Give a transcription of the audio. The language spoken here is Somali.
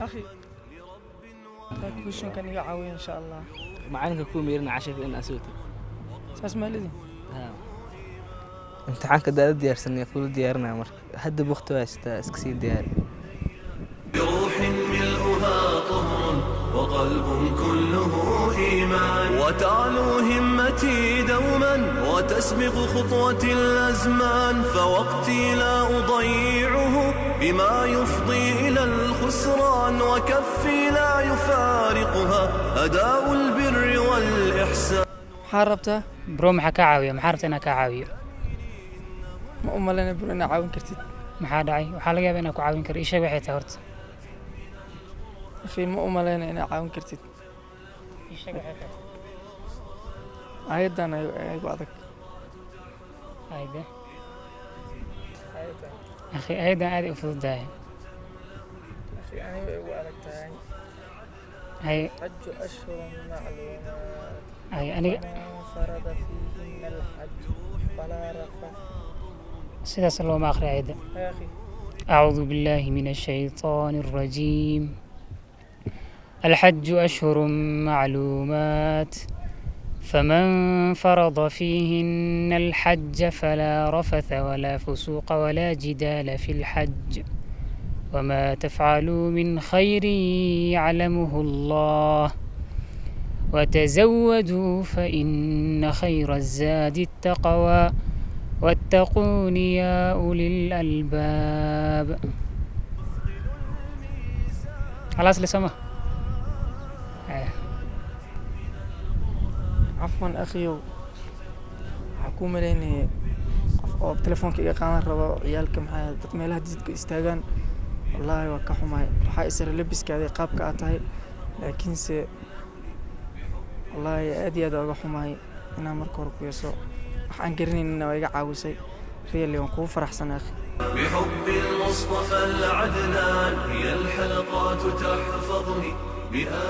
Akhi, questionkan iga caawiya, insha Allah. Macalinka kuu meerina cashirka in aad soo. Saas maalidin. Imtixaanka daada diyaarsanaya kula diyaarinaya. Marka hadda waqti waa haystaa, iska sii diyaari. بروح ملؤها طهر وقلب كله إيمان، وتعلو همتي دوما وتسبق خطوة الأزمان، فوقتي لا أضيعه بما يفضي إلى الخسران، وكفي لا يفارقها أداء البر والإحسان. Maxaa rabtaa? Bro, maxaa kaa caawiya? Maxaa rabta inaan kaa caawiyo? Ma u malaynaya, bro, inaad caawin kartid. Maxaa dhacay? Waxaa laga yaabaa inaan ku caawin karo. Ii sheeg waxay tahay horta. Akhi, ma u malaynaya inaad caawin kartid. Ii sheeg waxay tahay. Aayaddan ay igu adag. Ayde akhi, ayadan aad ay u fududahay. Akhi, aniga way igu adag tahay. Hay. الحج أشهر معلومات. Hay aniga. فمن فرض فيهن الحج فلا رفث. Sidaas looma akhriyo ayadda. يا أخي. أعوذ بالله من الشيطان الرجيم. الحج أشهر معلومات، فمن فرض فيهن الحج فلا رفث ولا فسوق ولا جدال في الحج، وما تفعلوا من خير يعلمه الله، وتزودوا فإن خير الزاد التقوى، واتقون يا أولي الألباب. خلاص لسما آه. Cafwan, akhiyow, waxaa kuu malaynayay qof oo telefoonka iga qaadan rabo. Ciyaalka maxaa dad meelaha jidka istaagaan. Wallaahi waa ka xumahay. Waxaa isara labiskaada, qaabka aad tahay, laakiinse wallaahi aad iyo aad uga xumahay inaan marka hore ku yeeso. Wax aan garanaynina waa iga caawisay. Really, waan kugu faraxsanay, akhi. بحب المصطفى العدنان هي الحلقات تحفظني بآيات.